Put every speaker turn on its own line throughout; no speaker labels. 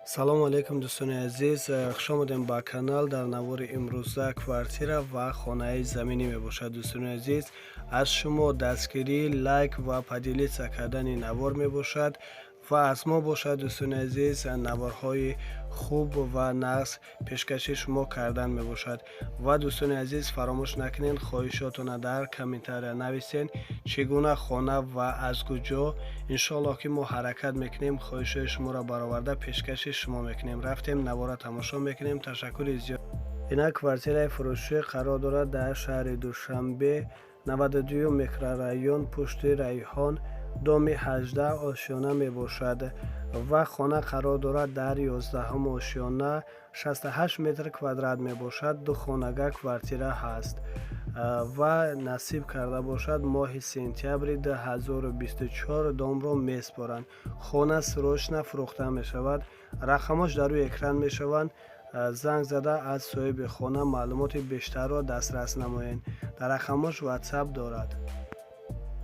Салому алейкум, дӯстони азиз, хушомадем ба канал. Дар навори имрӯза квартира ва хонаи заминӣ мебошад. Дӯстони азиз, аз шумо дастгирӣ, лайк ва поделиться кардани навор мебошад ва аз мо бошад, дӯстони азиз, наворҳои хуб ва нағз пешкаши шумо кардан мебошад. Ва, дӯстони азиз, фаромӯш накунед, хоҳишотона дар комментария нависен, чӣ гуна хона ва аз куҷо. Иншоаллоҳ, ки мо ҳаракат мекунем, хоҳишҳои шуморо бароварда пешкаши шумо мекунем. Рафтем, навора тамошо мекунем. Ташаккури зиёд. Инак, квартираи фурӯшӣ қарор дорад дар шаҳри Душанбе, 92 микрорайон, пушти Райҳон, доми 18 ошёна мебошад ва хона қарор дорад дар 11 ошёна, 68 метр квадрат мебошад. Ду хонага квартира ҳаст ва насиб карда бошад, моҳи сентябри 2024 домро месупоранд. Хона срочно фурӯхта мешавад. Рақамош дар рӯи экран мешаванд. Занг зада, аз соҳиби хона маълумоти бештарро дастрас намоед. Дар рақамош Ватсап дорад.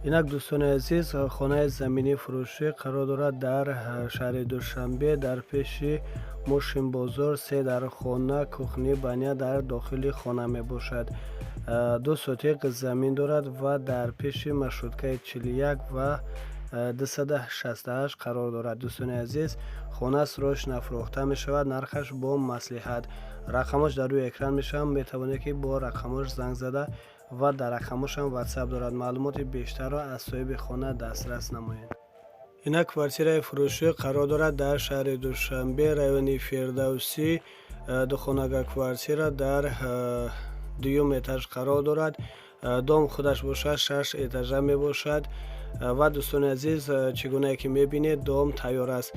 Инак, дӯстони азиз, хонаи заминӣ фурӯшӣ қарор дорад дар шаҳри Душанбе, дар пеши мошинбозор, се дар хона, кухня, баня дар дохили хона мебошад. 2 сотиқ замин дорад ва дар пеши маршруткаи 41 ва 268 қарор дорад. Дӯстони азиз, хона срочно фурӯхта мешавад, нархаш бо маслиҳат. Рақамош дар рӯи экран мешаванд, метавонед, ки бо рақамош занг зада ва дар рақамошам Ватсап дорад, маълумоти бештарро аз соҳиби хона дастрас намоед. Инак, квартираи фурӯшӣ қарор дорад дар шаҳри Душанбе, райони Фирдавсӣ. Духонага квартира дар дуюм этаж қарор дорад. Дом худаш бошад, шаш этажа мебошад. Ва, дӯстони азиз, чӣ гунае ки мебинед, дом тайёр аст,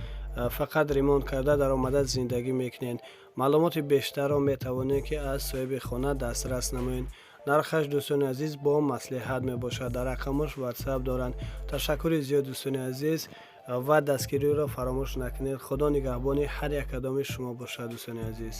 фақат ремонт карда, даромада зиндагӣ мекунед. Маълумоти бештарро метавонед, ки аз соҳиби хона дастрас намоед. Нархаш, дӯстони азиз, бо маслиҳат мебошад. Дар рақамош Ватсап доранд. Ташаккури зиёд, дӯстони азиз, ва дастгириро фаромӯш накунед. Худо нигаҳбони ҳар як кадоми шумо бошад, дӯстони азиз.